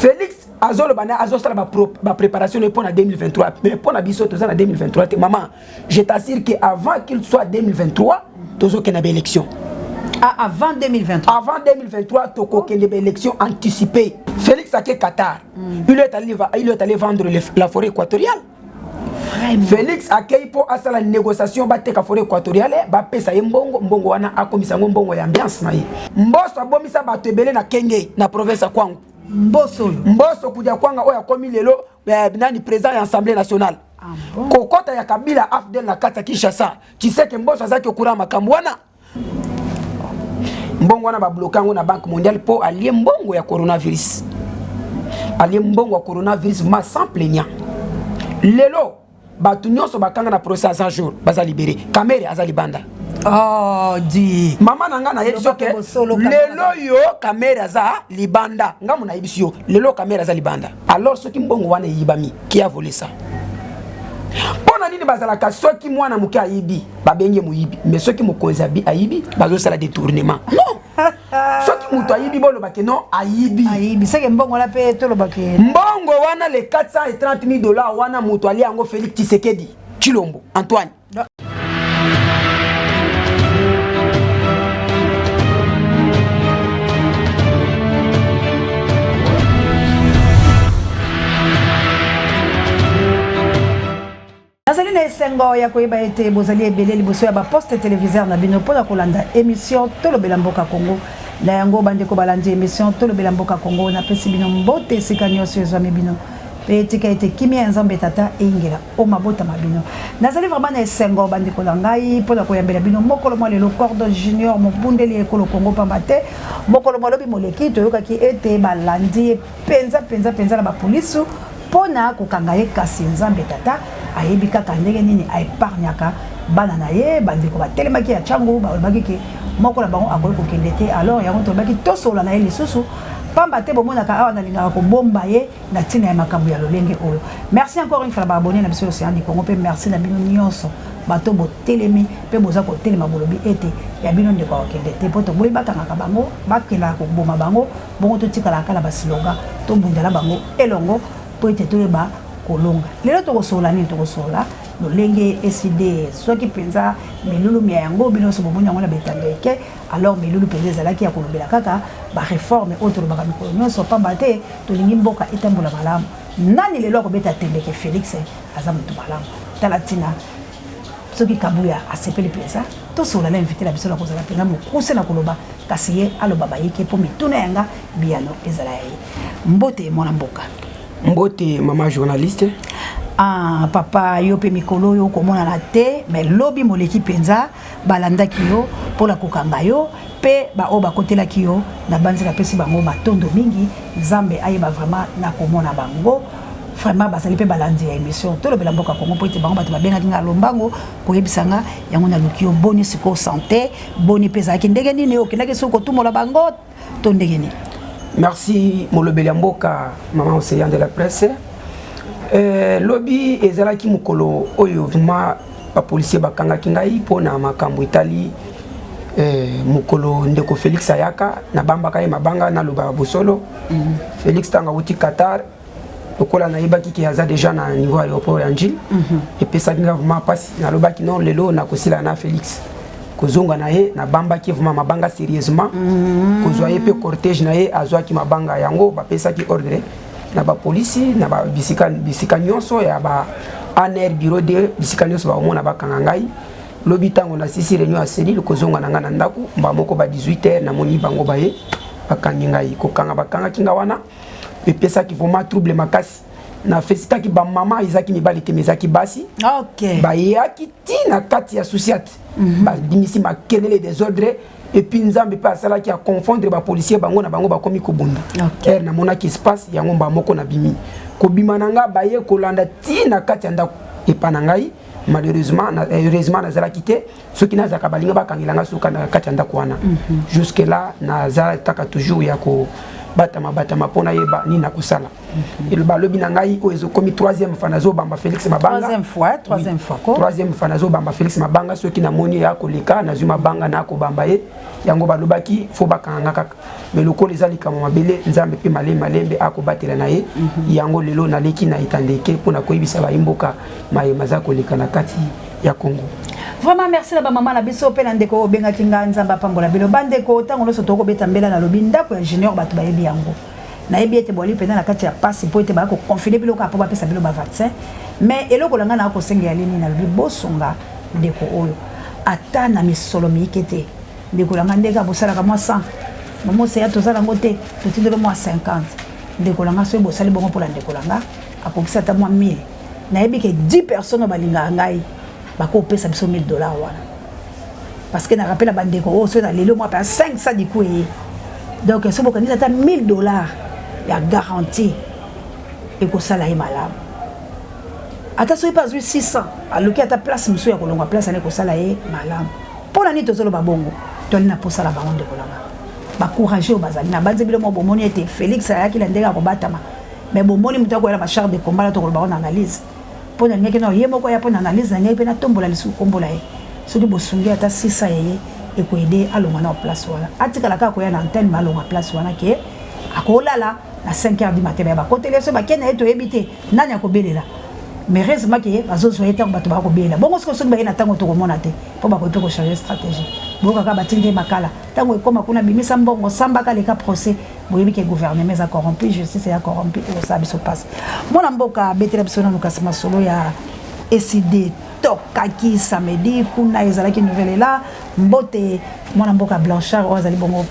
Félix azoloba na azosala bapréparation ba mpo na 2023, mais mpo na biso toza na 2023 te. Mama, je t'assure que avant qu'il soit 2023, tozokende baélection. Ah, avant 2023? Avant 2023, tokokende baélection anticipée. Félix ake Qatar, il est allé vendre la forêt équatoriale. Vraiment? Félix akei mpo asala négociation, bateka forêt équatoriale, bapesa ye mbongo. Mbongo wana akomisa yango mbongo ya ambiance na ye. Mboso abomisa bato ebele na Kenge, na province ya Kwango. Mboso oyo? Mboso kudia kwanga oyo akomi lelo nani, président ya Assemblée nationale. Ah, bon? Kokota ya Kabila AFDL na kati ya Kinshasa, Tshisekedi Mboso azalaki okura makambo wana. Mbongo wana babloquer yango na Banque mondiale mpo alie mbongo ya coronavirus. Alie mbongo ya coronavirus ma sans plaignant. Lelo bato nyonso bakanga na procès ya 100 jours baza libéré. Kamerhe aza libanda. Oh, di Mama na nga, nayebi so ke Lobaka bosolo. Lelo yo Kamerhe aza libanda. Ngambo nayebisi yo, lelo Kamerhe aza libanda. Alors soki mbongo wana eyibami, qui a volé ça? Mpo na nini bazalaka, soki mwana moke ayibi, babengi ye moyibi, mais soki mokonzi ayibi, bazosala détournement? Non, soki moto ayibi, bolobake non, ayibi. Ayibi seke mbongo wana mpe tolobake. Mbongo wana, le 430 000 dollars wana, moto alia yango Félix Tshisekedi Tshilombo Antoine. Nazali na esengo ya koyeba ete bozali ebele liboso ya baposte téléviseur na bino mpona kolanda émission Tolobela Mboka Congo. Na yango, bandeko balandi émission Tolobela Mboka Congo, napesi bino mbote esika nyonso ezwami bino, mpe etika ete kimia ya Nzambe Tata eyingela o mabota ma bino. Nazali vraiment na esengo, bandeko na ngai, mpona koyambela bino mokolo mwa lelo Cordon Junior, mobundeli ekolo Kongo, pamba te mokolo mwa lobi moleki toyokaki ete balandi ye mpenza mpenza mpenza na bapolisu mpona kokanga ye, kasi Nzambe Tata ayebi kaka ndenge nini aépargnaka bana na ye. Bandeko batelemaki ya ntango balobaki ke moko na bango akoki kokende te. Alors yango tolobaki tosolola na ye lisusu, pamba te bomonaka awa nalingaka kobomba ye na ntina ya makambo ya lolenge oyo. Merci encore une fois na baabonnés na biso Océan du Congo, mpe merci na bino nyonso bato botelemi mpe boza kotelema, bolobi ete ya bino ndeko akokende te, mpo toboyi bakangaka bango, bakendaka koboma bango bongo, totikalaka na baslogan, tobundela bango elongo mpo ete toyeba kolonga. Lelo tokosolola nini? Tokosolola lolenge ECiDé soki mpenza milulu mya yango, bino nyonso bomoni yango na betando eke. Alors milulu mpenza ezalaki ya kolobela kaka baréforme oyo tolobaka mikolo nyonso, pamba te tolingi mboka etambola malamu. Nani lelo akobeta tembeke Félix aza motu malamu? Tala ntina soki Kabuya asepeli mpenza tosolola na invité na biso. Na kozala mpenza mokuse na koloba, kasi ye aloba bayike mpo mituna yanga biyano ezala ya ye. Mbote, mwana mboka. Mbote, mama journaliste. Ah, papa, yo mpe mikolo oyo okomonana te, mais lobi moleki mpenza balandaki yo mpona kokanga yo, mpe baoyo bakotelaki yo na banzi, napesi bango matondo mingi. Nzambe ayeba vraiment na komona bango. Vraiment bazali mpe balandi ya émission Tolobela Mboka Kongo, mpo ete bango bato babengaki nga lombango koyebisa nga yango. Naluki yo. Boni sikoyo santé? Boni mpe ezalaki ndenge nini? Okendaki soki kotumola bango to ndenge nini? Merci, molobeli ya mboka, mama Océan de la presse. Lobi ezalaki mokolo oyo vraiment bapolisier bakangaki ngai mpona makambo etali mokolo ndeko Félix ayaka, nabambaka ye mabanga. Nalobaka bosolo. Félix ntango awuti Qatar, lokola nayebaki ke aza déjà na niveau aéroport ya Njili, epesaki nga vraiment mpasi. Nalobaki non, lelo nakosila na Félix. Kozonga na ye, nabambaki vraiment mabanga sérieusement. Kozwa ye mpe cortège na ye, azwaki mabanga yango. Bapesaki ordre na bapolisi na bisika, bisika nyonso ya ba ANR, bureau de bisika nyonso bakomona, bakanga ngai. Lobi ntango nasisi réunion ya cellule, kozonga na ngai na ndako, mba moko ba 18 heures, namoni bango baye, bakangi ngai. Kokanga bakangaki nga wana epesaki vraiment trouble makasi. Na félicitaki bamama, ezalaki mibali te, mais ezalaki basi. Bayaki ti na kati ya sous-ciat, babimisi makelele, désordre. Et puis Nzambe mpe asalaki aconfondre bapolisier, bango na bango bakomi kobunda. Ere namonaki espace yango, mba moko nabimi. Kobima na nga, baye kolanda ti na kati ya ndako epa na ngai. Malheureusement, heureusement nazalaki te. Soki nazalaka, balinga bakangela nga suka na kati ya ndako wana. Jusque là naza kaka toujours ya ko Batama batama mpo nayeba nini nakosala. Balobi na ngai oyo ezokomi troisième fois nazobamba Félix mabanga. Troisième fois, troisième fois ko. Troisième fois nazobamba Félix mabanga. Soki namoni ya koleka, nazwi mabanga nakobamba ye. Yango balobaki fo bakanga kaka, mais lokola eza likambo mabele, Nzambe mpe malembe malembe akobatela na ye. Yango lelo naleki na etandeke mpona koyebisa bayimboka mayema aza koleka na kati ya Congo. Vraiment merci na bamama na biso mpe na ndeko oyo obengaki nga. Nzambe apambola bino, bandeko. Ntango nyonso tokobeta mbela, nalobi ndako ya Junior, bato bayebi yango. Nayebi ete bwali mpenza na kati ya pasi mpo ete baya koconfiner biloko mpo bapesa bino bavaccin. Mais eloko na ngai naa kosenga ya nini? Nalobi bosunga ndeko oyo ata na misolo miyike te. Ndeko na ngai, ndenge bosalaka mwa 100, mama Oseya, toza nango te, totindeli mwa 50. Ndeko na ngai, soki bosali bongo mpona ndeko na ngai, akokisi ata mwa 1000. Nayebi ke 10 personnes oyo balingaka ngai bakopesa biso 1000 $ wana, parce que na rappela bandeko oyo, soki na lelo mwa mpe 500 diku eye. Donc soki bokangisi ata 1000 $ ya garantie, ekosala ye malamu. Ata soki mpe azwi 600, aluki ata place mosusu ya kolongwa place wana, ekosala ye malamu. Mpo na nini tozoloba bongo? Toali na posala bango, ndeko nanga, bacourage oyo bazali na banze. Bino mo bomoni ete Félix ayaki na ndenge ya kobatama, mais bomoni moto akoyala bachar de combat na tokoloba ngo na analyse. Mpo nalingaki na ye moko ya mpo na analyse na ngai mpe natombola lisusu kombola ye. Soki bosungi ata 600 ye, ekoaider alongwa na place wana, atikala kaka koya na antenne, ma alongwa place wana ke akolala na 5 heures du matin, baya bakoteli ye. So bakende na ye, toyebi te nani akobelela. Mais heureusement ke bazozwa ye ntango bato bakobelela bongo. Soki baye na ntango tokomona te, mpo bakoki mpe kochanger stratégie. Boyokaka batindi ye makala, ntango ekóma kuna, bimisa mbongo, sambaka, leka procès. Boyebi ke gouvernement eza corrompu, justice eza corrompu, ekosala biso mpasi. Mwana mboka, abetela biso nanu kasi masolo ya ECiDé tokaki samedi kuna, ezalaki Nouvel Élan. Mbote mwana mboka Blanchard oyo azali bongo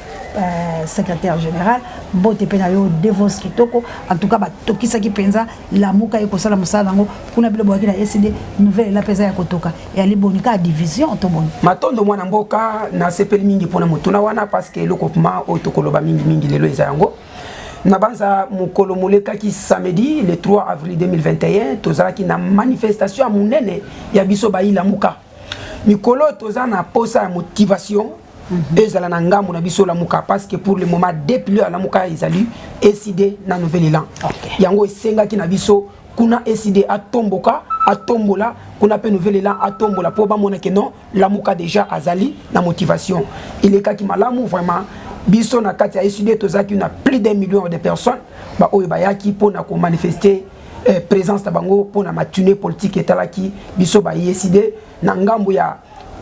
secrétaire général. Mbote mpe na yo Devos Kitoko. En tout cas batokisaki mpenza Lamuka ye kosala mosala nango kuna. Bilo boyaki na ECiDé, Nouvel Élan mpe eza ya kotoka. Eyali boni, kaka division to boni? Matondo, mwana mboka. Nasepeli mingi mpona motuna wana, parce que eloko ma oyo tokoloba mingimingi lelo eza yango. Na banza mokolo molekaki, samedi le 3 avril 2021, tozalaki na manifestation ya monene ya biso bayilamuka. Mikolo toza na posa ya motivation ezala na ngambo na biso Lamuka, parce que pour le moment deux piliers ya Lamuka ezali ECiDé na Nouvel Élan. Yango esengaki na biso kuna ECiDé atomboka, atombola kuna mpe Nouvel Élan atombola, mpo bamona ke non, Lamuka déjà azali na motivation. Elekaki malamu vraiment. Biso na kati ya ECiDé tozalaki na plus d'un million de personnes baoyo bayaki mpona komanifester présence na bango mpona matinée politique etalaki biso baye ECiDé. Na ngambo ya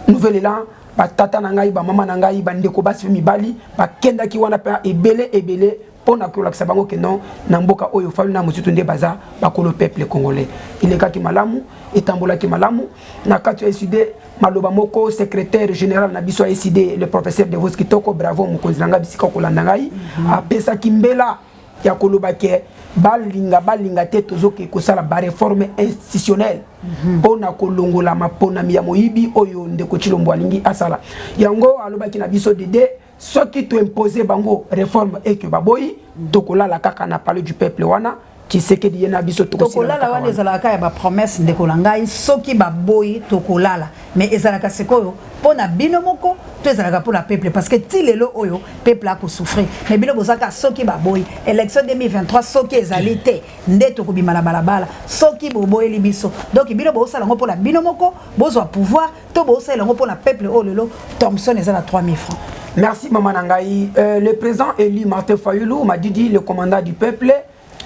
Nouvel Élan, batata na ngai, bamama na ngai, bandeko basi mpe mibali bakendaki wana mpe ebele ebele mpona kolakisa bango ke non, na mboka oyo Fayulu na Muzito nde baza bakolo peuple congolais. Elekaki malamu, etambolaki malamu na kati ya ECiDé. Maloba moko secrétaire général na biso ya ECiDé, le professeur Devos Kitoko, bravo mokonzi na ngai, bisika kolanda ngai, apesaki mbela ya koloba ke balinga balinga te, tozoke kosala baréforme institutionnelle mpona kolongola maponami ya moyibi oyo ndeko Tshilombo alingi asala. Yango alobaki na biso dede, soki toimpose bango réforme eke baboyi, tokolala kaka na Palais du Peuple wana. Tshisekedi ye na biso. Tokolala wana ezalaka ya bapromesse. Ndeko na ngai, soki baboyi tokolala, mais ezalaka sikoyo mpo na bino moko to ezalaka mpo na peuple? Parce que ti lelo oyo peuple akosouffrir, mais bino bozalaka soki baboyi élection 2023, soki ezali te nde tokobima na balabala, soki boboyeli biso. Donc bino bosala yango mpo na bino moko bozwa pouvoir, to bosalela yango mpo na peuple oyo lelo thomson eza na 3000 francs? Merci mama na ngai. Le président élu Martin Fayulu Madidi, le commandant du peuple,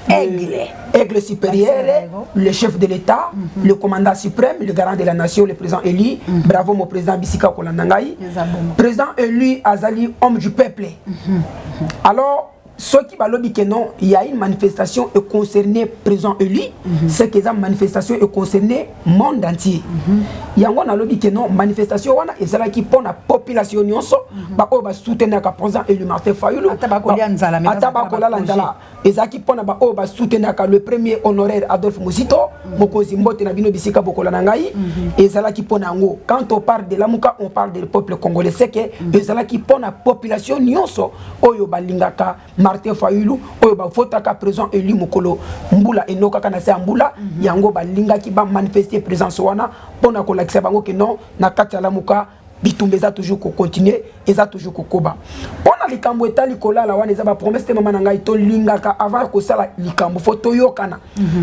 aigle, aigle supérieur, le chef de l'État, le commandant suprême, le garant de la nation, le président élu. Bravo mon président, bisika kolanda ngai. Président élu azali homme du peuple. Alors, soki balobi que non, il y a une manifestation et concerné président élu, c'est que eza manifestation et concerné monde entier. Yango nalobi que non, manifestation wana ezalaki mpona population nyonso baoyo basoutenaka président élu Martin Fayulu. Ata bakolia nzala. Ata bakolala nzala, ezalaki mpona baoyo basoutenaka le premier honoraire Adolphe Muzito. Mokonzi, mbote na bino bisika bokola na ngai. Ezalaki mpona yango. Quand on parle de Lamuka, on parle de peuple congolais. C'est que ezalaki mpona population nyonso oyo balingaka Martin Fayulu, oyo bavotaka président élu mokolo mbula enokaka na se ya mbula. Yango balingaki bamanifeste présence wana mpona kolakisa bango ke non, na kati ya Lamuka Bitumba eza toujours kocontinue, eza toujours kokoba. Mpo na likambo etali kolala wana, eza bapromesse te, mama na ngai. Tolingaka avant ya kosala likambo, faut toyokana.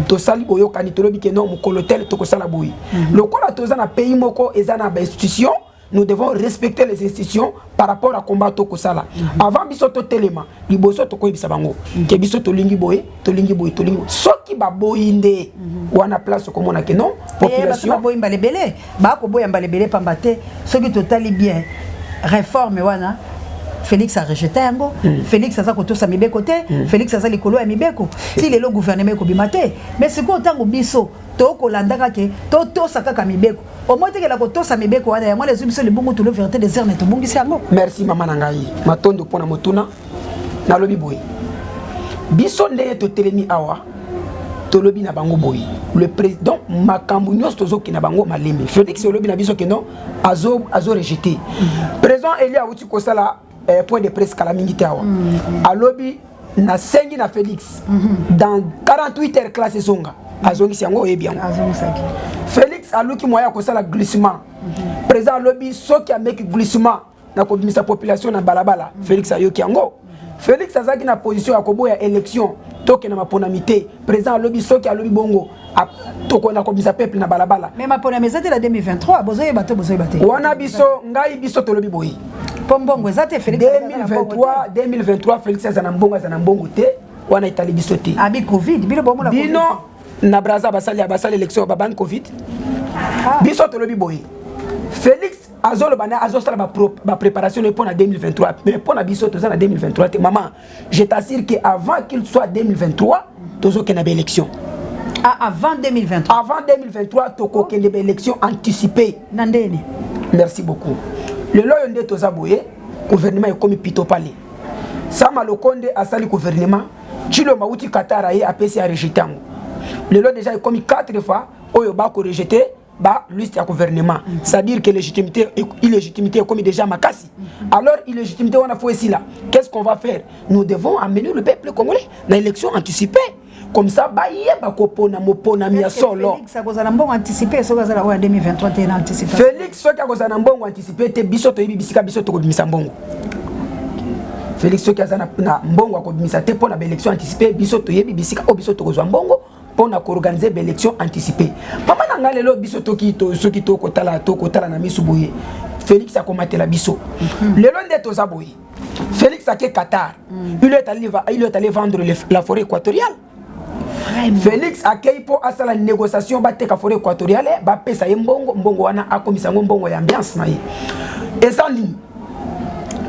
Tosali boyokani, tolobi ke non, mokolo tel tokosala boye. Lokola toza na pays moko eza na bainstitution, nous devons respecter les institutions par rapport à combat tokosala. Avant biso totelema liboso, tokoyebisa bango ke biso tolingi boye, tolingi boye, tolingi boye. Soki baboyi nde wana place okomona ke non, population baboyi mbala ebele, bakoboya mbala ebele, pamba te soki totali bien réforme wana, Félix a rejeté yango. Félix aza kotosa mibeko te. Félix aza likolo ya mibeko. Ti lelo gouvernement ekobima te. Mais sikoyo, ntango biso tokolandaka ke totosa kaka mibeko, omoi tekela kotosa mibeko wana, yango wana ezwi biso libungu tulo vérité des urnes, tobungisi yango. Merci, mama na ngai, matondo mpona motuna. Nalobi boye, biso ndenge totelemi awa, tolobi na bango boye, le président, makambo nyonso tozokende na bango malembe. Félix olobi na biso ke non, azo, azo rejeté. Président eli awuti kosala point de presse kala mingi te awa. Alobi nasengi na Félix, dans 48 heures classe ezonga. Azongisi yango, oyebi yango. Félix aluki moyen ya kosala glissement. Président alobi soki ameki glissement na kobimisa population na balabala. Félix ayoki yango. Félix azalaki na position ya koboya élection, tokende maponami te. Président alobi soki alobi bongo, tokona kobimisa peuple na balabala. Mais maponami eza te na 2023, bozoyeba te, bozoyeba te. Wana biso ngai, biso tolobi boye. Mpo mbongo eza te, Félix. 2023, 2023, Félix aza na mbongo, aza na mbongo te, wana etali biso te. Abi Covid, bino bomona. Bino na Braza basali élection, babangi Covid. Biso tolobi boye, Félix azoloba na azosala bapréparation mpo na 2023, mais mpo na biso toza na 2023 te. Mama, je t'assure que avant qu'il soit 2023, tozokende baélection. Ah, avant 2023? Avant 2023, tokokende baélection anticipée. Na ndeni? Merci beaucoup. Lelo oyo nde toza boye, gouvernement ekomi pito pale. Sama Lokonde asali gouvernement, Tshilombo auti Qatar, aye apesi, arejeté yango. Lelo déjà ekomi 4 fois oyo bakorejeter ba liste ya gouvernement. C'est-à-dire que légitimité, illégitimité ekomi déjà makasi. Alors illégitimité wana faut esila. Qu'est-ce qu'on va faire? Nous devons amener le peuple congolais na élection anticipée, comme ça bayeba kopona moponami ya solo. Félix akozala mbongo anticipé soki azala oyo ya 2023 te na anticipé? Félix soki akozala na mbongo anticipé te, biso toyebi bisika biso tokobimisa mbongo. Félix soki aza na mbongo akobimisa te mpo na baélection anticipé, biso toyebi bisika oyo biso tokozwa mbongo mpo na koorganiser baélection anticipé. Mama na ngai, lelo biso toki to, soki tokotala na miso boye, Félix akomatela biso. Lelo nde toza boye, Félix ake Qatar. Il est allé vendre la forêt équatoriale. Félix akei mpo asala négociation, bateka forêt équatoriale, bapesa ye mbongo. Mbongo wana akomisa yango mbongo ya ambiance na ye. Eza nini?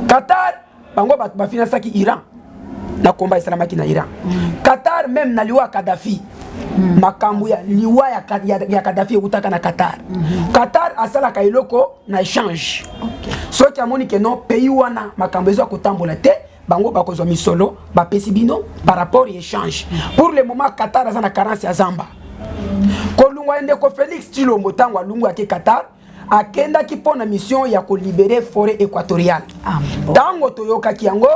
Qatar, bango bato bafinansaki Iran na komba esalamaki na Iran. Qatar, même na liwa ya Kadafi, makambo ya liwa ya Kadafi eutaka na Qatar. Qatar asalaka eloko na échange. Soki amoni ke non, pays wana makambo eza kotambola te, bango bakozwa misolo, bapesi bino par rapport ya échange. Pour le moment, Qatar aza na carence ya zamba. Kolungwa ya ndeko Félix Tshilombo, ntango alungwa ake Qatar, akendaki mpo na mission ya kolibérer forêt équatoriale. Ntango toyokaki yango,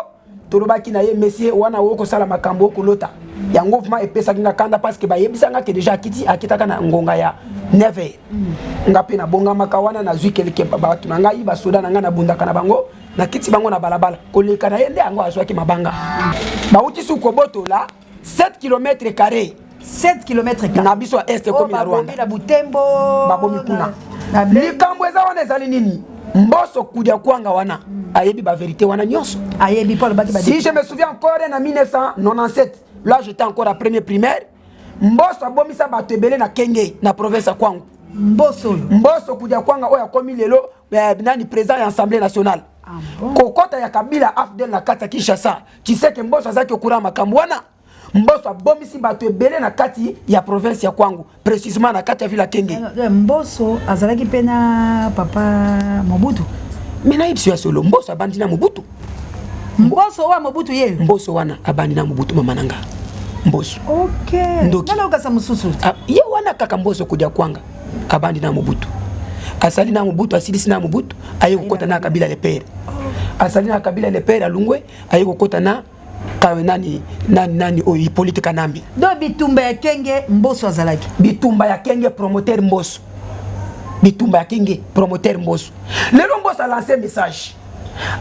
tolobaki na ye: "Monsieur wana okosala makambo okolota yango." Vraiment epesaki nga kanda, parce que bayebisanga ke déjà akiti, akitaka na ngonga ya 9 heures. Nga mpe nabongamaka wana, nazwi keleke bato na ngai, basoda na ngai, nabundaka na bango, nakiti bango na balabala. Koleka na ye nde yango azwaki mabanga. Bauti su kobotola 7 km carré. 7 km. Na biso ya est, ekomi na Rwanda. Na Butembo. Babomi kuna. Likambo eza wana ezali nini? Mboso Kudia Kwanga wana ayebi bavérité wana nyonso. Ayebi mpo alobaki. Si je me souviens encore, na 1997, là j'étais encore à premier primaire, Mboso abomisa bato ebele na Kenge, na province ya Kwango. Mboso oyo? Mboso Kudia Kwanga oyo akomi lelo nani, président ya Assemblée nationale. Ah, bon. Kokɔta ya Kabila AFDL na kati ya Kinshasa, Tshisekedi, Mboso azalaki okura makambo wana. Mboso abomisi bato ebele na kati ya province ya Kwango, précisement na kati ya ville ya Kenge. Mboso azalaki mpe na papa Mobutu? Me nayebi so ya solo, Mboso abandi na Mobutu. Mboso oyo Mobutu ye? Mboso wana abandi na Mobutu, mama na nga, Mboso. Ok. Ndoki. Nalokasa mosusu. Ah, ye wana kaka Mboso Kudia Kwanga abandi na Mobutu, asali na Mobutu, asilisi na Mobutu, aye kokɔta na Kabila le père, asali na Kabila le père, alungwe, aye kokɔta na nani nani nani oyo, Hippolyte Kanambe. Donc bitumba ya Kenge, Mboso azalaki? Bitumba ya Kenge, promoteur Mboso. Bitumba ya Kenge, promoteur Mboso. Lelo Mboso a lancé message,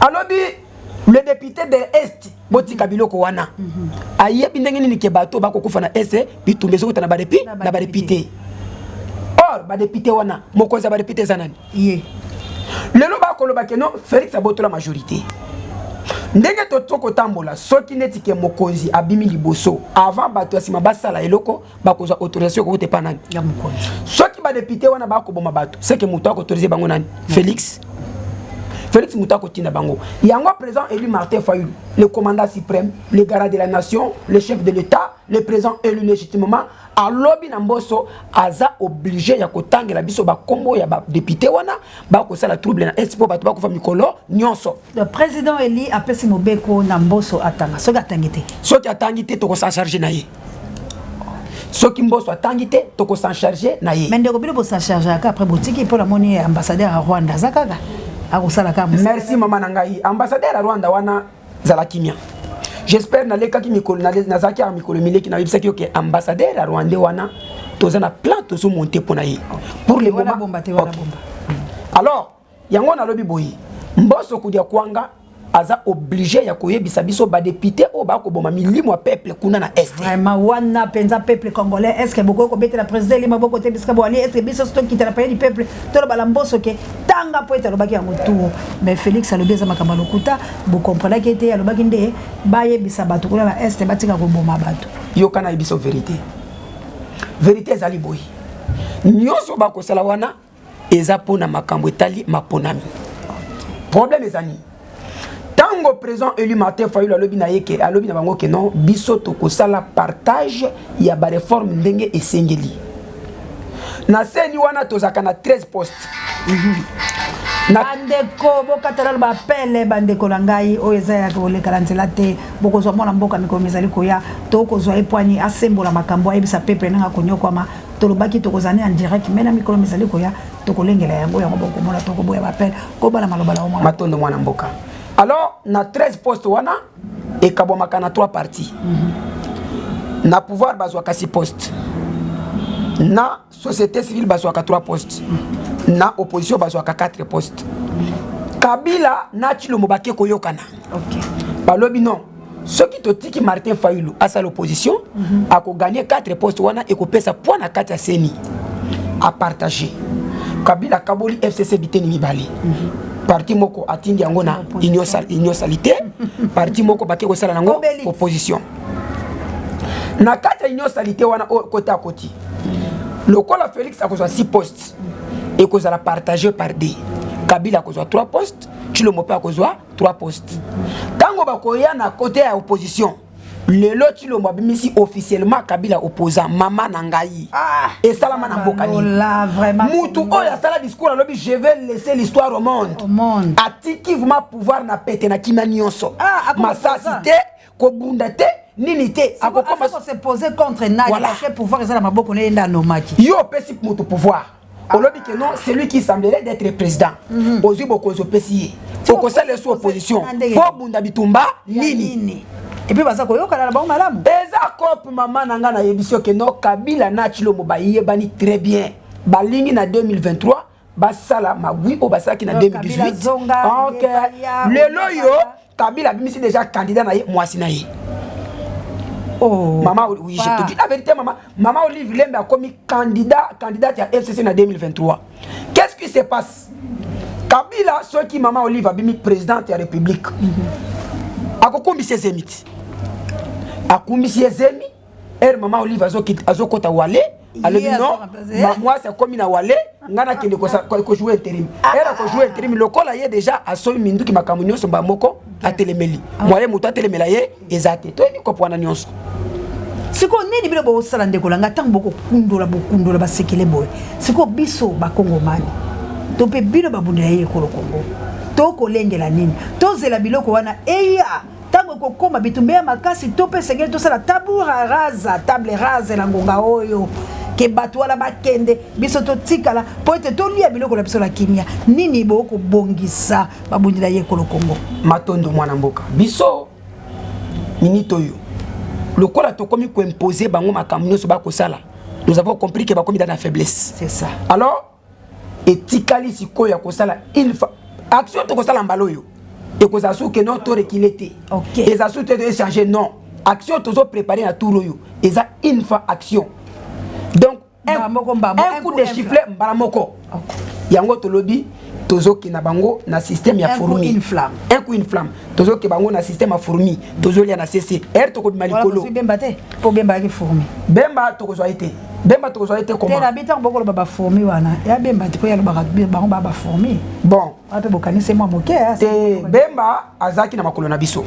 alobi: le député de l'Est, botika biloko wana. Ayebi ndenge nini ke bato bakokufa na Est, bitumba ezokota na badéputé. Or badéputé wana, mokonzi ya badéputé eza nani? Ye. Lelo bakoloba ke non, Félix abotola majorité. Ndenge to kotambola, soki neti ke mokonzi abimi liboso avant bato ya nsima basala eloko, bakozwa autorisation ekokota epa nani? Ya mokonzi. Soki badéputé wana bakoboma bato, seke moto akoautoriser bango nani? Félix. Félix moto akotinda bango yango. Président élu Martin Fayulu, le commandant suprême, le garant de la nation, le chef de l'État, le président élu légitimement, alobi na Mboso aza obligé ya kotangela biso bakombo ya badéputé wana bakosala trouble na Est, mpo bato bakufa mikolo nyonso. Le président élu apesi mobeko na Mboso atanga. Soki atangi te? Soki atangi te, tokos'en charger na ye. Soki Mboso atangi te, tokos'en charger na ye. Mais ndeko, bino bos'en chargeaka, après botiki. Mpo namoni ambassadeur ya Rwanda aza kaka akosala kaka mosala. Merci, mama na ngai. Ambassadeur ya Rwanda wana, zala kimia. J'espère nalekaki mikolo, nazalaki ya mikolo mileki, nayebisaki yo ke ambassadeur ya Rwanda wana, toza na plan, tozomonter mpo na ye pour le Wana moment. bomba te wana. Ok. Bomba. Alors yango nalobi boye: Mboso kudia kwanga aza obligé ya koyebisa biso badéputé oyo bakoboma milimo ya peuple kuna na Est. Vraiment, wana mpenza peuple congolais, est ce que bokoki kobetela président élu maboko te bisika boali? Est ce que biso so tokitela palais du peuple, tolobala Mboso ke tanga, mpo ete alobaki yango tour? Mais Félix alobi eza makambo ya lokuta. Bokomprenaki ete alobaki nde bayebisa bato kuna na Est batika koboma bato. Yoka, nayebi biso vérité. Vérité ezali boye: nyonso bakosala wana eza mpona makambo etali maponami. Problème eza nini? Ntango président élu Martin Fayulu alobi na ye ke, alobi na bango ke non, biso tokosala partage ya baréforme ndenge esengeli na CENI wana, tozalaka na 13 poste na Bandeko, bokatala bapele. Bandeko na ngai, oyo eza ya koleka na nzela te. Bokozwa mwana mboka mikolo mizali koya, tokozwa ye pwani asembola makambo, ayebisa peuple ndenge akonyokwama. Tolobaki tokozala ne en direct, mais na mikolo mizali koya tokolengela yango. Yango bokomona, tokoboya bapele kobala maloba na omwana. Matondo, mwana mboka. Alors na 13 poste wana ekabwamaka na 3 parties. Na pouvoir bazwaka 6 poste, na société civile bazwaka 3 poste, na opposition bazwaka 4 poste. Kabila na Tshilombo bake koyokana. Balobi non, soki totiki Martin Fayulu asala opposition, akogagner 4 poste wana, ekopesa poids na kati ya CENI apartager. Kabila akaboli FCC biteni mibale. Parti moko atindi yango na Union sacrée, parti moko bake kosala nango Obélix. opposition. Na kati ya Union sacrée wana, oyo kota akoti, lokola Félix akozwa 6 postes, ekozala partage par deux. Kabila akozwa 3 postes, Tshilombo mpe akozwa 3 postes. Ntango bakoya na kote ya opposition, lelo Tshilombo abimisi officiellement Kabila opposant. Mama na ngai, Ah, esalama na mboka nini? Lola, vraiment. Mutu oyo asala discours, alobi: je vais laisser l'histoire au monde. Au monde. Atiki vraiment pouvoir na pete, na kimia nyonso. Ah, akoma Masasi opposant. te, kobunda te, nini te, akokoma se poser contre nani? Voilà. Parce que pouvoir eza na maboko na ye nde anomaki. Yo opesi moto pouvoir, olobi ke non, c'est lui qui semblerait d'être président. Ozwi bokonzi, opesi ye, okosala esu opposition Na ndenge mpo bunda bitumba Ya nini? Nini? Et puis baza koyokana na bango malamu. Eza cope, mama na ngai. Nayebisi yo ke no, Kabila na Tshilombo bayebani très bien. Balingi na 2023 basala magwi oyo basalaki na Donc, Kabila 2018. zonga, Ok. Yepalia, Lelo yo Oyepaya. Kabila abimisi déjà candidat na ye, mwasi na ye. Oh, Mama, oui, je te dis la vérité, mama. Mama Olive Lembe akomi candidat, candidate ya FCC na 2023. Qu'est-ce qui se passe? Kabila, soki mama Olive abimi présidente ya République, akokumbisa ezemi ti akumbisi ezemi ere. Mama Olive azokota wale, alobi Ye non, azo-remplacer. mwasi akomi na wale, ngai nakende kojouer intérim. Ere akojouer intérim, lokola ye déjà asomi minduki, makambo nyonso moko atelemeli moye, moto atelemela ye eza te. Toyebi kopo wana nyonso. Sikoyo nini bino bosala, ndeko na ngai, ntango bokokundola, bokundola basekele boye? Sikoyo biso bakongomani to mpe bino babundela ye ekolo Kongo, tokolengela nini? Tozela biloko wana eya ntango ekokóma bitumba ya makasi, to mpe esengeli tosala tabula rasa, table rase na ngonga oyo ke bato wana bakende, biso totikala mpo ete tolia biloko na biso na kimia? Nini bokobongisa, babundela ye ekolo Kongo? Matondo, mwana mboka. Biso minute oyo, lokola tokomi koimposer bango makambo nyonso bakosala, nous avons compris ke bakomi dans la faiblesse. C'est ça. Alors Etikali sikoyo ya kosala une fois action. Tokosala mbala oyo, ekozala soki non, toreculer te. Eza su te toéchanger, non. Action tozopréparer na tour oyo eza une fois action, donc un coup de sifflet, mbala moko. Yango tolobi tozokenda bango na système ya fourmi, un coup une flamme. Tozokende bango na système ya fourmi, tozolia na cc r, tokobima likolo. Bemba te, mpo Bemba ayaki fourmi. Bemba tokozwa ye te, Bemba tokozwa ye te. Comment? Te, ntango bokoloba bafourmi wana, ya Bemba te, mpo yalobaka bango baa bafourmi. Bon. Wana mpe bokanisi mwa moke. Te, Bemba azalaki na makolo na biso.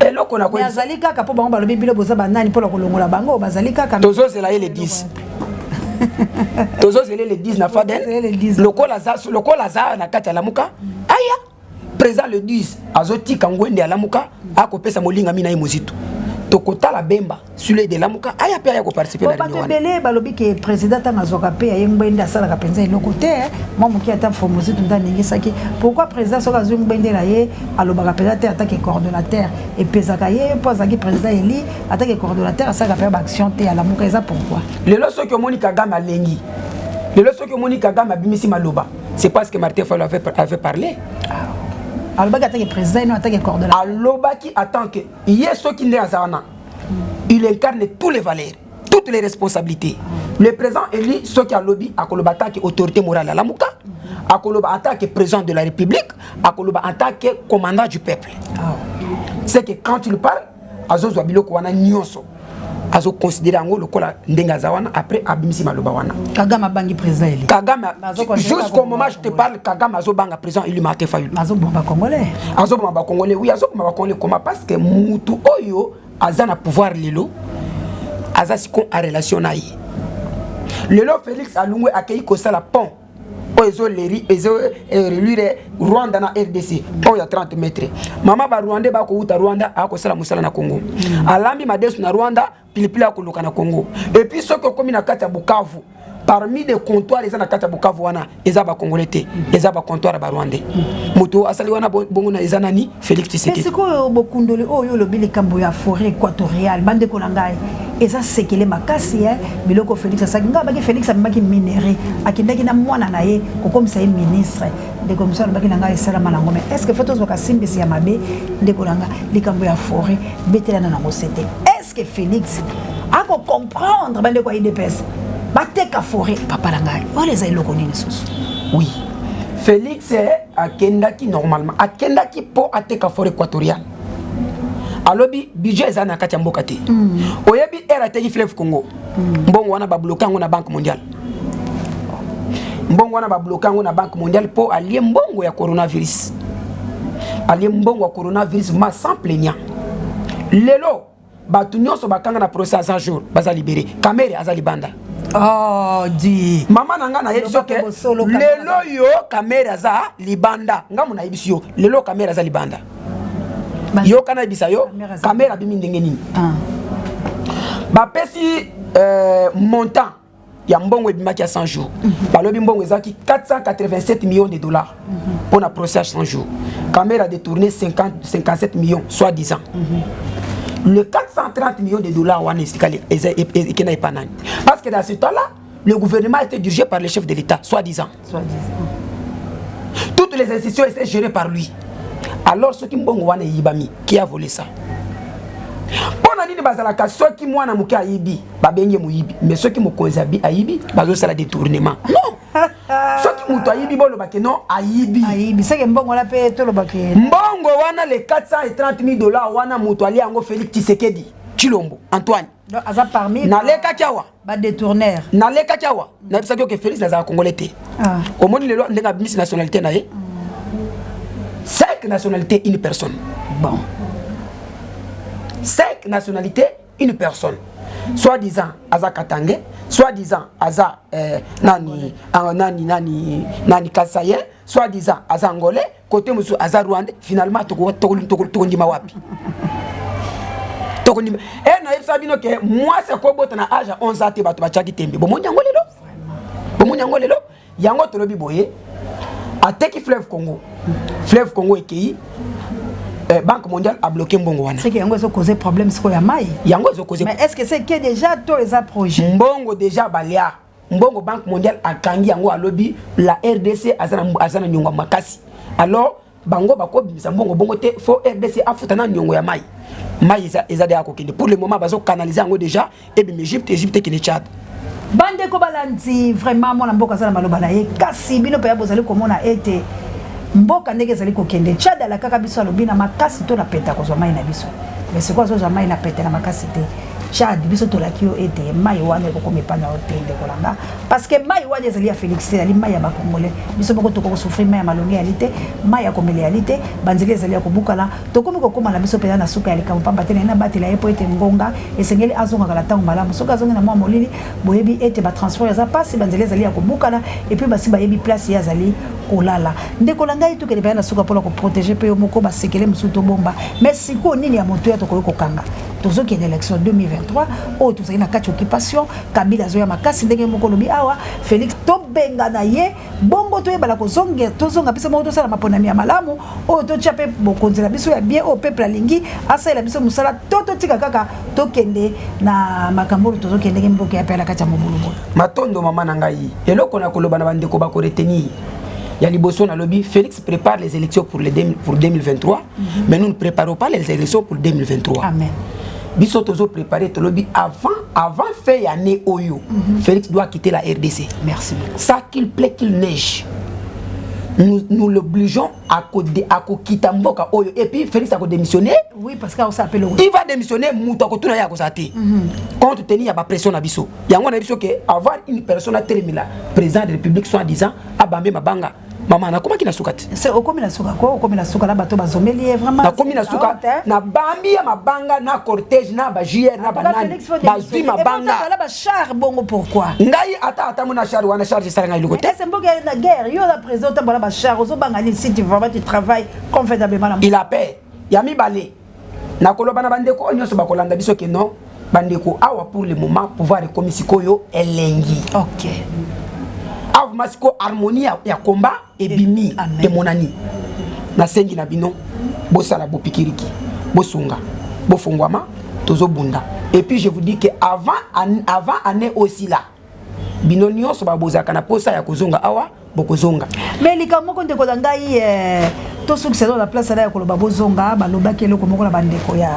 Eloko na azali kaka mpo bango balobi bino boza banani mpona kolongola bango, bazali kaka. Tozozela ye le 10, tozozela le 10 na Faden. Lokola aza na kati ya Lamuka, aya président le 10, azotika ngwende alamuka, akopesa molingami na ye Mozito. Tokotala Bemba sur de Lamuka, aya mpe aya koparticiper. Na bato ebele balobi ke président ntango azwaka mpe aye ngwende, asalaka mpenza eloko te, mwa moke ata fo Mozito nde aningisaki. Pourquoi président soki azwi ngwende na ye, alobaka mpenza te? Atake coordonnateur epesaka ye mpo azalaki président eli, atake coordonnateur asalaka mpenza baaction te, alamuka eza pourquoi? Lelo soki omoni Kagame alengi, lelo soki omoni Kagame abimisi maloba, c'est parce que Martin Fayulu avait parlé. Ah, alobaki atake président ino atake coordonnateur? Alobaki en tant que ye. Soki nde aza wana, il incarne tous les valeurs, toutes les responsabilités. Le président élu, soki alobi, akoloba en tant que autorité morale alamuka, akoloba en tant que président de la République, akoloba en tant que commandant du peuple. C'est que quand il parle, azozwa biloko wana nyonso, azoconsidérer yango lokola ndenge aza wana. Après abimisi maloba wana. Kagame abangi président élu? Kagame, jusqu'au moment je te parle, Kagame azobanga président élu Martin Fayulu. Azoboma bacongolais. Azoboma bacongolais, oui, azoboma bacongolais. Comment? Parce que mutu oyo aza na pouvoir lelo, aza siko en relation na ye. Lelo Félix alungwe, akei kosala pont oyo ezoleri, ezorelier Rwanda na RDC, pont ya 30 mètre. Mama, barwandais bakouta Rwanda, akosala mosala na Congo. Alambi madesu na Rwanda, pilipili akoluka na Congo. Et puis soki okomi na kati ya Bukavu, parmi des comptoirs eza na kati ya Bukavu wana, eza bacongolais te, eza bacomptoir ya barwandais. Moto asali wana bongo na eza nani? Félix Tshisekedi. Sikoyo bokundoli oyo olobi, likambo ya forêt équatoriale, bandeko na ngai, eza sekele makasi. Biloko Félix asalaki, ngai abaki Félix amemaki minerai, akendaki na mwana na ye kokomisa ye ministre. Ndeko mosu alobaki na ngai esalama nango, mais est ce que faut tozwaka simbisi ya mabe? Ndeko na ngai, likambo ya forêt, betelana nango sete. Est ce que Félix akocomprendre bandeko ya UDPS bateka forêt? Papa na ngai, wana eza eloko nini susu? Oui, Félix akendaki normalement, akendaki mpo ateka forêt équatoriale. Alobi budget eza na kati ya mboka te. Oyebi ere ateki fleuve Congo, mbongo wana babloquer yango na Banque mondiale. Mbongo wana babloquer yango na Banque mondiale mpo alie mbongo ya coronavirus, alie mbongo ya coronavirus ma sans plaignant. Lelo bato nyonso bakanga na procès ya 100 jours baza libéré. Kamerhe aza libanda. Oh, di. Mama na nga, nayebi soki lelo yo Kamerhe aza libanda. Ngambo nayebisi yo, lelo Kamerhe aza libanda. Yoka, nayebisa yo, Kamerhe abimi ndenge nini? Bapesi montant ya mbongo ebimaki ya 100 jours. Balobi mbongo ezalaki 487 millions de dollars mpona procès ya 100 jours. Kamerhe a détourné 50, 57 millions soit disant. Le 430 millions de dollars wana esikali ekenda epa nani? Parce que dans ce temps là, le gouvernement était dirigé par le chef de l'État, soi-disant. Toutes les institutions étaient gérées par lui. Alors soki mbongo wana eyibami, qui a volé ça? Mpo na nini bazalaka soki mwana moke ayibi, babengi moyibi, mais soki mokonzi ayibi, bazosala détournement? Non, soki moto ayibi, bolobake non, ayibi. Ayibi seke mbongo wana mpe tolobake. Mbongo wana, le 430 000 dollars wana, moto alia yango Félix Tshisekedi Tshilombo Antoine. Donc aza parmi Nalekaki awa. Badétourneur. Nalekaki awa, nayebisaki oke Félix nazala congolais te. Omoni lelo ndenge abimisi nationalité na ye, cinq nationalités, une personne. Bon. Cinq nationalités, une personne. Soit disant aza katangais, soit disant aza nani, nani, nani, nani, kasaïen, soit disant aza angolais, côté mosusu aza rwandais. Finalement tokondima wapi? Tokondima e nayebisa bino ke mwasi akobota na age ya 11 ans te. Bato batiaki tembe, bomoni yango lelo, bomoni yango lelo. Yango tolobi boye, ateki fleuve Congo, fleuve Congo ekei, Banque mondiale abloquer mbongo wana. C'est que yango ezocauser problème sikoyo ya mai. Yango ezocauser. Mais est ce que c'est que déjà to eza projet? Mbongo déjà balia. Mbongo Banque mondiale akangi yango, alobi la RDC aza na niongo ya makasi. Alors bango bakobimisa mbongo bongo te, faut RDC afuta na niongo ya mai. Mai eza deya kokende. Pour le moment bazocanaliser yango déjà, ebima Égypte, Égypte ekende Tchad. Bandeko balandi, vraiment mwana mboka aza na maloba na ye, kasi bino mpenza bozali komona ete mboka ndenge ezali kokende, Tchad alakaka biso, alobi na makasi to na pete akozwa mai na biso, mais sikoyo azozwa mai na pete na makasi te. Tchad, biso tolaki yo ete mai wana ekokoma epai na yo te, ndeko na nga, parce que mai wana ezali ya Félix te, ezali mai ya Bacongolais. Biso moko tokoki kosouffrir, mai ya malonge yali te, mai ya komela yali te, banzela ezali ya kobukana. Tokomi kokóma na biso mpenza na suka ya likambo, pamba te naye nabatela ye mpo ete ngonga esengeli azongaka na ntango malamu. Soki azongi na mwa molili, boyebi ete batransport eza mpasi, banzela ezali ya kobukana, et puis basi bayebi place ye azali kolala. Ndeko na ngai, tokende mpenza na suka mpona koprotéger mpe yo moko basekele mosusu tobomba. Mais sikoyo nini ya motoya tokoki kokanga? Tozokende élection 2023 oyo, tozali na kati occupation. Kabila azoya makasi ndenge moko olobi awa. Félix tobengana ye bongo, toyebala kozonga, tozonga biso moko, tosala maponami ya malamu oyo totia mpe bokonzi na biso ya bien, oyo peuple alingi asalela biso mosala, to totika kaka tokende na makambo oyo tozokendenge mboka ya pela kati ya mobulu boye. Matondo, mama na ngai. Eloko na koloba na bandeko bakoretenir ya liboso, nalobi Félix prépare les élections pour 2023, mais nous ne préparons pas les élections pour 2023. Amen. Biso tozopréparer, tolobi avant fin ya année oyo, Félix doit quitter la RDC. Merci beaucoup. Ça, qu'il plaît, qu'il neige, nous, nous l'obligeons à kokita mboka oyo. Et puis Félix akodémissionner. Oui, parce que osapele. Il va démissionner, moto akotuna ye akozala te, compte tenu ya bapression na biso. Yango na biso ke avoir une personne atelemela président de République, soi disant abambe mabanga. Mama, nakomaki na suka te. Se okomi na suka ko, okomi na suka na bato bazomeli ye vraiment. Nakomi na suka, nabambi ya mabanga na cortège na ba JR na banani bazwi mabanga. Bachar bongo, pourquoi? Ngai ata mona char wana, charge esala ngai eloko te. Ese mboka na guerre, yo na président otambola bachar, ozobanga nini si tu vraiment tu travailles convenablement na Il a peur. Ya mibale, nakoloba na bandeko oyo nyonso bakolanda biso ke non, bandeko, awa pour le moment pouvoir ekomi sikoyo elengi. Awa vraiment sikoyo harmonie ya combat ebimi. Amen. Emonani. Nasengi na bino bosala bopikiriki, bosunga, bofungwama, tozobunda. Et puis je vous dis que avant année aussi là, bino nyonso babozalaka na posa ya kozonga awa, bokozonga. Mais likambo moko, ndeko na ngai, tosukisa na place ala ya koloba bozonga. Balobaki eloko moko na bandeko ya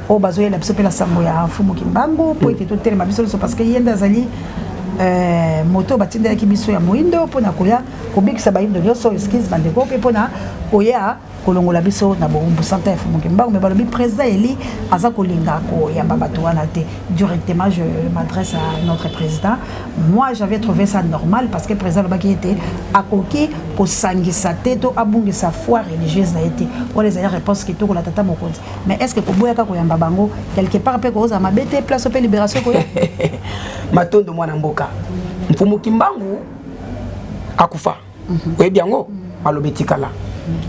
oyo bazoyela biso mpe na sango ya Mfumu Kimbangu, mpo ete totelema biso nyonso, parce que ye nde azali moto oyo batindelaki biso ya moyindo mpona koya kobikisa bayindo nyonso, excuse bandeko, mpe mpona koya kolongola biso na bowumbu santa ya Mfumu Kimbangu. Mais balobi président eli aza kolinga koyamba bato wana te. Directement je m'adresse à notre président. Moi, j'avais trouvé ça normal, parce que président alobaki ete akoki kosangisa te to abungisa foi religieuse na ye te. Wana ezali réponse kitoko na tata mokonzi. Mais est ce que koboyaka koyamba bango quelque part mpe kozala mabe te, place mpe libération koya? Matondo, mwana mboka. Mfumu Kimbangu akufa, oyebi yango, maloba etikala.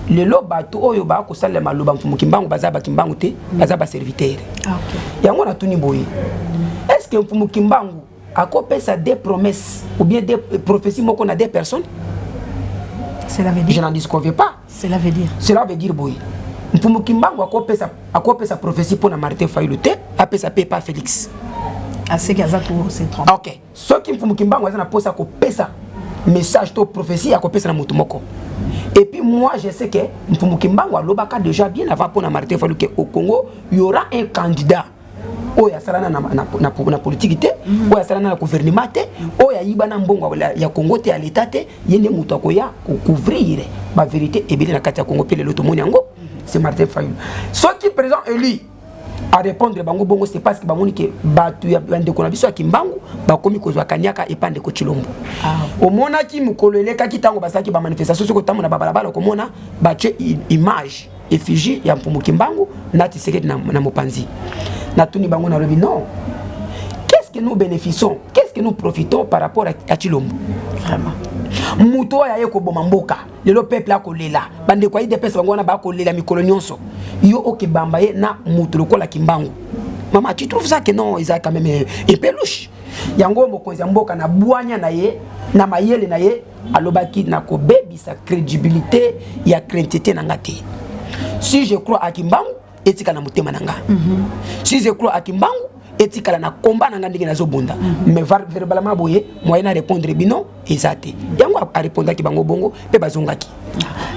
Lelo bato oyo bakosalela maloba Mfumu Kimbangu baza bakimbangu te, baza baserviteur. Yango natuni boye: est ce que Mfumu Kimbangu akopesa des promesses ou bien des prophéties moko na des personnes? Cela veut dire? Je n'en disconviens pas. Cela veut dire? Cela veut dire boye: Mfumu Kimbangu akopesa prophétie mpo na Martin Fayulu te, apesa mpe pa Félix. Aseki aza ko se trompe. Ok, soki Mfumu Kimbangu aza na mposa kopesa message to prophétie, akopesa na motu moko. Et puis moi, je sais que Mfumu Kimbangu alobaka déjà bien avant mpo na Martin Fayulu ke au Congo il y aura un candidat oyo asalana na politique te, oyo asalana na gouvernement te, oyo ayiba na mbongo ya Congo te, ya leta te. Ye nde moto akoya kocouvrir bavérité ebele na kati ya Congo. Mpe lelo tomoni yango, c'est Martin Fayulu. Soki président élu arépondre bango bongo, c'est parce que bamoni ke bato ya bandeko na biso ya Kimbangu bakomi kozwa kaniaka epa ndeko Tshilombo. Omonaki mokolo elekaki, ntango basalaki bamanifestation, soki otambola babalabala, okomona batie image, effigie ya Mfumu Kimbangu na Tshisekedi na mopanzi. Natuni bango, nalobi non, qu'est-ce que nous bénéficions, qu'est-ce que nous profitons par rapport à Tshilombo? Vraiment. Moto oyo aye koboma mboka, lelo peuple akolela, bandeko ya UDPS bango wana bakolela mikolo nyonso, yo okebamba ye na moto lokola Kimbangu. Mama, tu trouves ça que non, eza quand même un peu louche. Yango mokonzi ya mboka na bwanya na ye, na mayele na ye, alobaki na kobebisa crédibilité ya chrétienté na nga te. Si je crois à Kimbangu, etika na motema na nga. Si je crois à Kimbangu, Etikala na komba na nga ndenge nazobunda, mais verbalement boye, moyen na répondre bino eza te. Yango arépondaki bango bongo mpe bazongaki.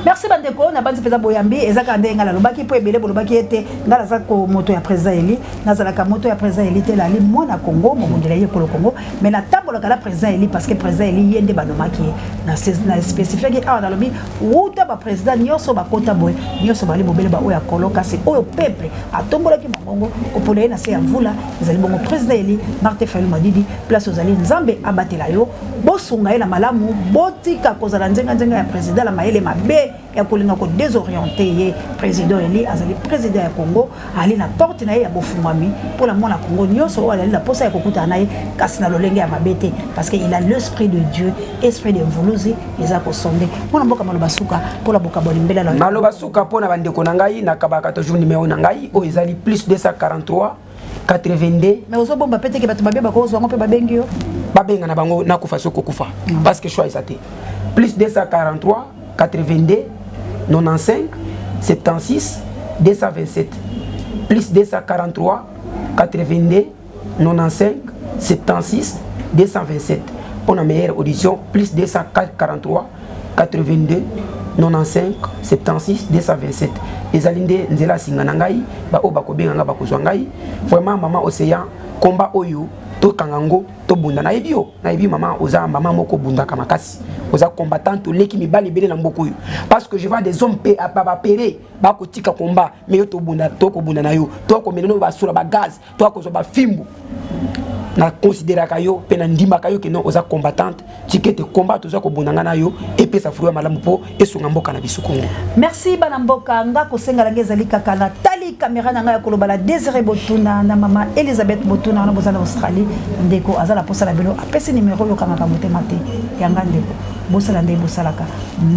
Merci bandeko. Na bandi mpenza boyambi eza kaka ndenge ngai nalobaki, mpo ebele bolobaki ete ngai naza ko moto ya président élu. Nazalaka moto ya président élu te. Nali mwana Congo, mobundela ye ekolo Congo, mais natambolaka na président élu parce que président élu ye nde banomaki ye. Na spécifiaki awa, nalobi wuta baprésident nyonso bakota boye, nyonso bali bobele baoyo ya kolo, kasi oyo peuple atombolaki mongongo kopola ye na se ya mvula ezali bongo président élu Martin Fayulu Madidi. Place ozali, Nzambe abatela yo. Bosunga ye na malamu, botika kozala nzenga-nzenga ya président na mayele mabe ya kolinga kodésorienter ye. Président élu azali président ya Congo, ali na porte na ye ya bofungwami mpona mwana Congo nyonso oyo azali na posa ya kokutana na ye, kasi na lolenge ya mabe te, parce que il a l'esprit de Dieu, esprit de mvuluzi eza kosonde. Mwana mboka, maloba suka mpona bokaboli mbela na. Maloba suka mpo na bandeko na ngai, nakabaka toujours numéro na ngai oyo ezali plus 243 82. Mais ozobomba pe teke bato mabe bakozwa yango mpe babengi yo. Babenga na bango, nakufa soki kokufa, parce que choix eza te. Plus 243 82 95 76 227, plus 243 82 95 76 227. Pour la meilleure audition, plus 243 82 95 76 227 ezali nde nzela ya singa na ngai. Baoyo bakobenga ngai bakozwa ngai. Vraiment, mama Océan, komba oyo tokanga yango, tobunda. Nayebi yo, nayebi mama, oza mama moko obundaka makasi, oza combattante, oleki mibali ebele na mboka oyo, parce que je vois des hommes bapere bakotika komba, mais yo tobunda, tokobunda na yo, tokomela no basula bagaz, tokozwa bafimbu. Na considéraka yo mpe nandimaka yo keno oza combattante. Tika ete combat toza kobunda nga na yo epesa fruit ya malamu mpo esunga mboka na biso Kongo. Merci bana mboka. Nga kosengela ngai ezali kaka na tali caméra na ngai ya koloba la Désiré Botuna na mama Elizabeth Botuna wana boza na Australie. Ndeko aza na posa na bino, apesi nimero oyo. Okangaka motema te yanga ndeko, bosala nde bosalaka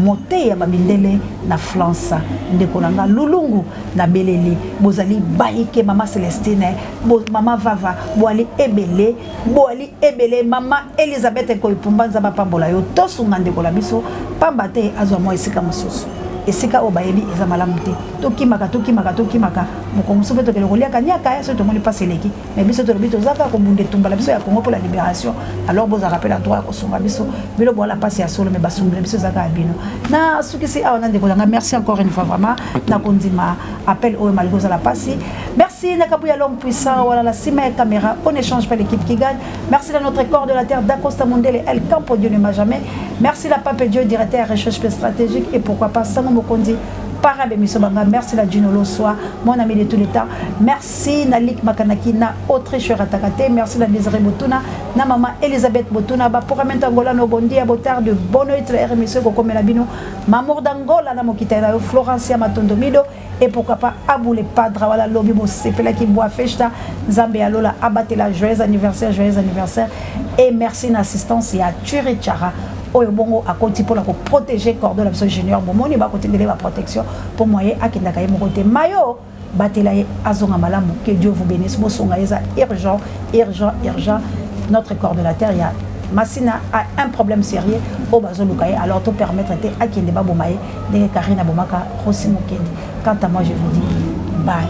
mote ya bamindele na France. Ndeko na nga Lulungu na beleli, bozali bayike mama Celestine bo, mama Vava, boali ebele, boali ebele. Mama Elizabeth Ekoipumba, Nzambe apambola yo. Tosunga ndeko na biso, pamba te azwa mwa esika mosusu, esika oyo bayebi eza malamu te. Tokimaka, tokimaka, tokimaka. Moko mosusu mpe tokende koliaka niaka soki tomoni mpasi eleki. Mais biso tolobi toza kaka kobunda etumba na biso ya Congo mpo la libération. Alors bozalaka mpe na droit ya kosunga biso. Bino boala mpasi ya solo, mais basungi na biso eza kaka bino. Na sukisi awa na ndeko na nga. Merci encore une fois vraiment na kondima appel oyo malgré ozala mpasi. Merci na Kabuya, l'homme puissant wana na nsima ya caméra. On échange pas, l'équipe qui gagne. Merci na notre corps de la terre d'Acosta Mondele El Campo, Dieu ne m'a jamais. Merci la Pape Dieu, directeur recherche stratégique, et pourquoi pas Sango Mokonzi Parabe Misobanga. Merci la Dino Loswa, mon ami de tous les temps. Merci na Lik Makanaki na Autriche Ratakate. Merci la Désiré Botuna na maman Elisabeth Botuna ba pour Angola no. Bon dia, boa tarde, bonne nuit. La émission kokomela bino Mamour d'Angola na mokita na Florencia Matondo Mido et pourquoi pas Aboule Padra wala lobi bosepelaki boa festa. Nzambe ya lola abatela. Joyeux anniversaire, joyeux anniversaire et merci na assistance ya Turi Chara oyo bongo akoti mpona koprotéger cordon na biso junior. Bomoni bakotindele baprotection mpo moye akendaka ye moko te. Mayo batela ye, azonga malamu. Que Dieu vous bénisse. Bosonga, eza urgent, urgent, urgent. Notre coordonnateur ya Masina a un problème sérieux oyo bazoluka ye. Alors to permettre te akende baboma ye ndenge Karine abomaka Rosi Mokendi. Quant à moi, je vous dis bye.